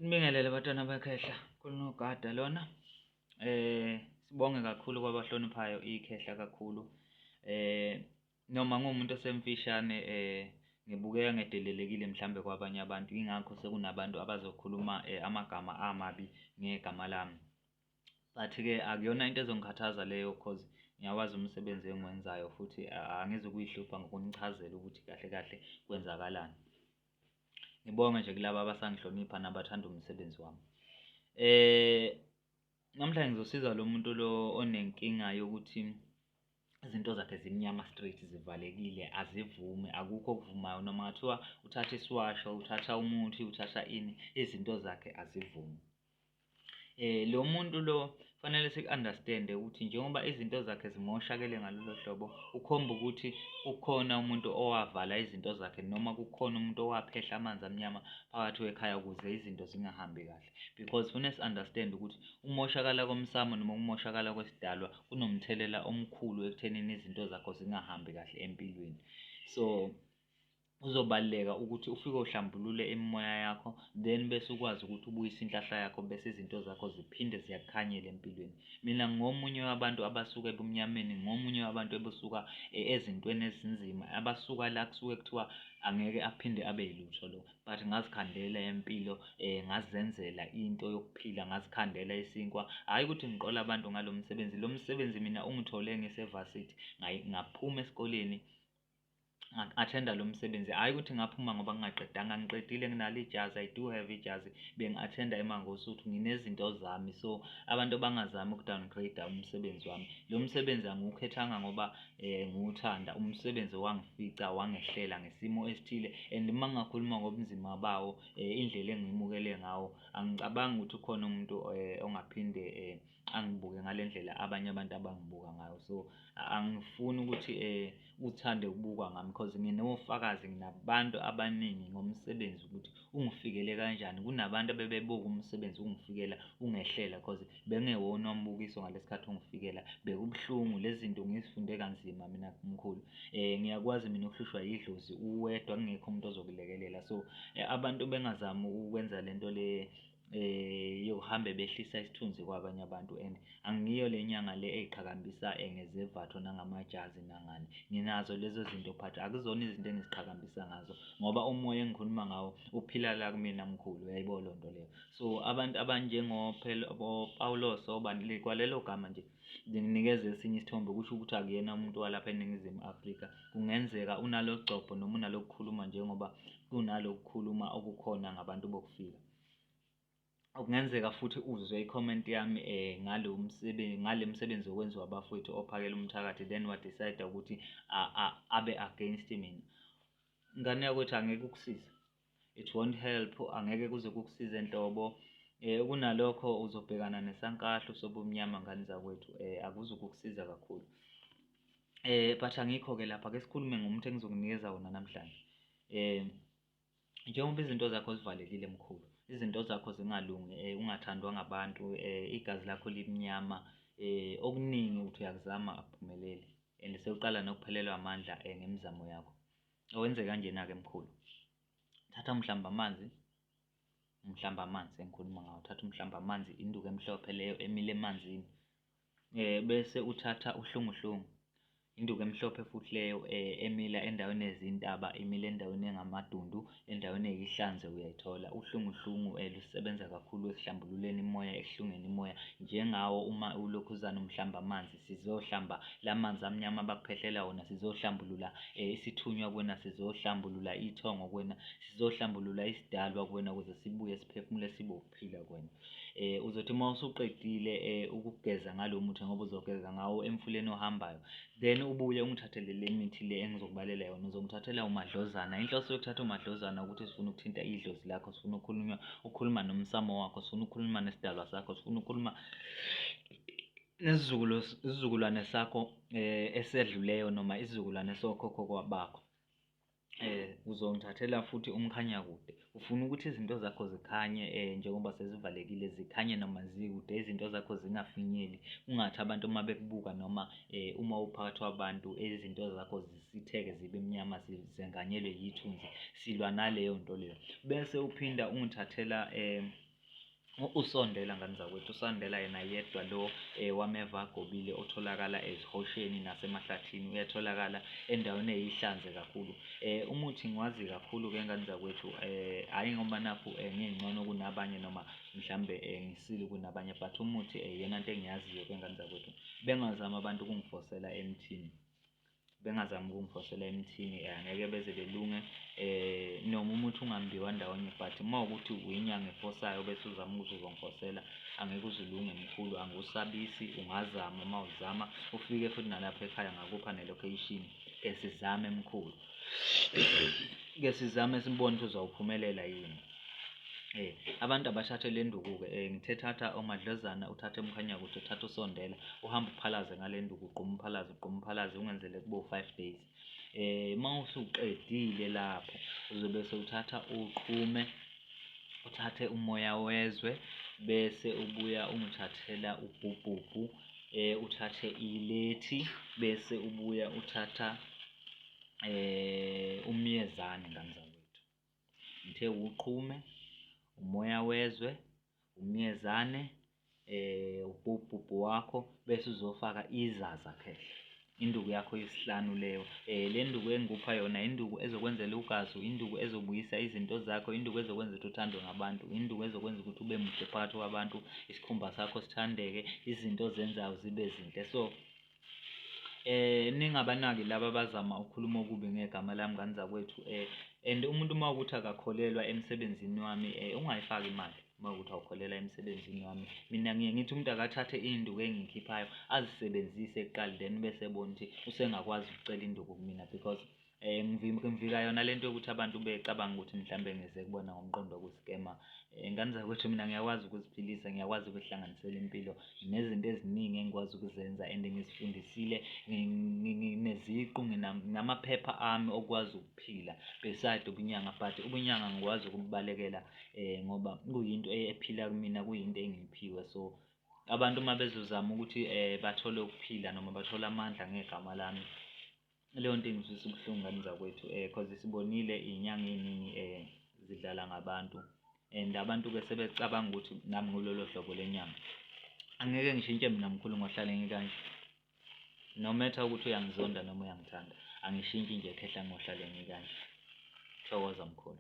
Sinibingelele bantwana bekhehla kunogada lona. Sibonge kakhulu kwabahloniphayo ikhehla kakhulu. Noma nguwumuntu osemfishane ngibukeka ngedelelekile mhlambe kwabanye abantu, yingakho sekunabantu abazokhuluma amagama amabi ngegama lami. But-ke akuyona into ezongikhathaza leyo cause ngiyawazi umsebenzi engiwenzayo futhi angizukuyihlupha ngokunichazela ukuthi kahle kahle kwenzakalani. Ngibonge nje kulaba abasangihlonipha nabathanda umsebenzi wami. Namhlanje ngizosiza lo muntu lo onenkinga yokuthi izinto zakhe zimnyama straight, zivalekile, azivumi, akukho okuvumayo noma ngathiwa uthatha isiwasho, uthatha umuthi, uthatha ini, izinto zakhe azivumi. Lo muntu lo fanele siku-understand-e ukuthi njengoba izinto zakhe zimoshakele ngalolo hlobo, ukhomba ukuthi kukhona umuntu owavala izinto zakhe noma kukhona umuntu owaphehla amanzi amnyama phakathi kwekhaya ukuze izinto zingahambi kahle. Because fune si-understand-e ukuthi ukumoshakala komsamo noma ukumoshakala kwesidalwa kunomthelela omkhulu ekuthenini izinto zakho zingahambi kahle empilweni. So kuzobaluleka ukuthi ufike uhlambulule imimoya yakho then bese ukwazi ukuthi ubuyise inhlahla yakho bese izinto zakho ziphinde ziyakukhanyela empilweni. Mina ngingomunye wabantu abasuka ebumnyameni, ngingomunye wabantu ebesuka ezintweni ezinzima, abasuka la kusuke kuthiwa angeke aphinde abe yilutho lo, but ngazikhandela impilo, ngazenzela into yokuphila, ngazikhandela isinkwa. Hhayi ukuthi ngiqola abantu ngalo msebenzi, lo msebenzi mina ungithole ngise-varsity, ngaphuma esikoleni nga-athenda lo msebenzi. Hhayi ukuthi ngaphuma ngoba ngingaqedanga, ngiqedile nginalo ijazi, I do have ijazi, bengi-athenda eMangosuthu, nginezinto zami. So abantu bangazami uku-downgrade-a umsebenzi wami. Lo msebenzi angiwukhethanga ngoba ngiwuthanda, umsebenzi wangifica wangehlela ngesimo esithile and uma ngingakhuluma ngobunzima bawo, indlela engimukele ngawo, angicabangi ukuthi ukhona umuntu ongaphinde angibuke ngale ndlela abanye abantu abangibuka ngayo. So angifuni ukuthi uthande ukubukwa ngami cause nginofakazi, nginabantu abaningi ngomsebenzi ukuthi ungifikele kanjani. Kunabantu abebebuka umsebenzi ungifikela ungehlela cause bengewona umbukiso ngalesi khathi ungifikela, bekubuhlungu lezi zinto ngizifunde kanzima mina mkhulu. Ngiyakwazi mina ukuhlushwa yidlozi uwedwa kungekho umuntu ozokulekelela, so abantu bengazami ukwenza le nto le yokuhambe behlisa isithunzi kwabanye abantu and angiyo le nyanga le eyiqhakambisa ngezevatho nangamajazi nangani. Nginazo lezo zinto but akuzona izinto engiziqhakambisa ngazo ngoba umoya engikhuluma ngawo uphila la kumina mkhulu, uyayibona leyo nto leyo. So abantu abanjengo-Paulos obani, kwalelo gama nje linginikeza esinye isithombe, kusho ukuthi akuyena umuntu walapha eNingizimu Afrika. Kungenzeka unalo gcobho noma unalokukhuluma njengoba kunalokukhuluma okukhona ngabantu bokufika. Kungenzeka futhi uzwe i-comment yami ngalo msebenzi, ngale msebenzi okwenziwa abafowethu ophakela umthakathi, then wa-decide ukuthi abe against mina. Ngane yakwethu, angeke ukusize, it won't help, angeke kuze kukusize nhlobo. Kunalokho uzobhekana nesankahlu sobumnyama ngane zakwethu, akuzukukusiza kakhulu. But angikho-ke lapha, ake sikhulume ngomuthi engizokunikeza wona namhlanje. Njengoba izinto zakho zivalekile mkhulu, izinto zakho zingalungi, ungathandwa ngabantu, igazi lakho limnyama, okuningi uthi uyakuzama akuphumeleli and sewuqala nokuphelelwa amandla ngemizamo yakho. Awenze kanjena-ke mkhulu, thatha mhlawumbe amanzi, umhlamba amanzi engikhuluma ngawo, thatha umhlamba amanzi, induku emhlophe leyo emile emanzini, bese uthatha uhlunguhlungu, induku emhlophe futhi leyo emila endaweni ezintaba, imila endaweni engamadundu, endaweni eyihlanze uyayithola. Uhlunguhlungu lusebenza kakhulu ekuhlambululeni imoya, ekuhlungeni imoya, njengawo uma ulokhuzana umhlamba amanzi, sizohlamba la manzi amnyama abakuphehlela wona, sizohlambulula isithunywa kuwena, sizohlambulula ithongo kuwena, sizohlambulula isidalwa kuwena ukuze sibuye siphefumule sibe ukuphila kuwena. Uzothi uma usuqedile ukugeza ngalo muthi, ngoba uzogeza ngawo emfuleni ohambayo, then ubuye ungithathele le mithi le engizokubalela yona. Uzongithathela umadlozana. Inhloso yokuthatha umadlozana ukuthi sifuna ukuthinta idlozi lakho, sifuna ukukhuluma nomsamo wakho, sifuna ukukhuluma nesidalwa sakho, sifuna ukukhuluma nesizukulwane sakho esedluleyo noma isizukulwane sokhokho bakho. Uzongithathela futhi umkhanyakude, ufuna ukuthi izinto zakho zikhanye njengoba sezivalekile, zikhanye noma zikude, izinto zakho zingafinyeli, kungathi abantu uma bekubuka noma uma uphakathi kwabantu izinto zakho zisitheke zibe mnyama, zenganyelwe yithunzi. Silwa naleyo nto leyo. Bese uphinda ungithathela USondela ngane zakwethu, uSondela yena yedwa lo wameva agobile otholakala ezihosheni nasemahlathini, uyatholakala endaweni eyihlanze kakhulu. Umuthi ngiwazi kakhulu-ke ngane zakwethu, hhayi ngoba nakhu ngingcono kunabanye noma mhlambe ngisile kunabanye but umuthi iyona nto engiyaziyo-ke ngane zakwethu. Bengazami abantu ukungifosela emthini. Bengazami ukungifosela emthini angeke beze belunge noma umuthi ungambiwa ndawonye but uma kuwukuthi uyinyanga efosayo bese uzama ukuthi uzongifosela angeke uze ulunge mkhulu, angikusabisi ungazama uma uzama ufike futhi nalapha ekhaya ngakupha ne-location. Ke sizame mkhulu, ke sizame sibone ukuthi uzawuphumelela yini. Abantu abathathe le nduku-ke ngithe thatha omadlozana uthathe umkhanyakude uthathe usondela uhambe uphalaze ngale nduku ugqume uphalaze ugqume uphalaze ungenzele kube u-five days. Uma usuqedile lapho uzobe sewuthatha uqhume uthathe umoya wezwe bese ubuya ungithathela ubhubhubhu uthathe ilethi bese ubuya uthatha umyezane ngane zakwethu. Ngithe uqhume, umoya wezwe, umyezane, ubhubhubhu wakho bese uzofaka izaza khehla. Induku yakho yesihlanu leyo. Le nduku engikupha yona induku ezokwenzela ugazi, induku ezobuyisa izinto zakho, induku ezokwenza ukuthi uthandwe ngabantu, induku ezokwenza ukuthi ube muhle phakathi kwabantu, isikhumba sakho sithandeke, izinto ozenzayo zibe zinhle. So Ningabanaki laba abazama ukukhuluma okubi ngegama lami ngane zakwethu and umuntu uma kuwukuthi akakholelwa emsebenzini wami ungayifaki imali uma kuwukuthi awukholelwa emsebenzini wami. Mina ngiye ngithi umuntu akathathe iy'nduku engiyikhiphayo azisebenzise kuqala then bese ebona ukuthi usengakwazi ukucela induku kumina because Ngivika yona lento yokuthi abantu becabanga ukuthi mhlambe ngize kubona ngomqondo wokusikema. Ngane zakwethu mina ngiyakwazi ukuziphilisa, ngiyakwazi ukuzihlanganisela impilo. Nginezinto eziningi engikwazi ukuzenza and ngizifundisile, ngineziqu, nginamaphepha ami okwazi ukuphila beside ubunyanga but ubunyanga ngikwazi ukububalekela ngoba kuyinto ephila kumina, kuyinto engiyiphiwe. So, abantu uma bezozama ukuthi bathole ukuphila noma bathole amandla ngegama lami, Leyo nto ingizwisa ubuhlungu ngane zakwethu cause sibonile iy'nyanga ey'ningi zidlala ngabantu and abantu-ke sebecabanga ukuthi nami ngilolo hlobo lenyanga. Angeke ngishintshe mina mkhulu ngohlale ngikanje. No matter ukuthi uyangizonda noma uyangithanda, angishintshi nje khehla ngohlale ngikanje. Thokoza mkhulu.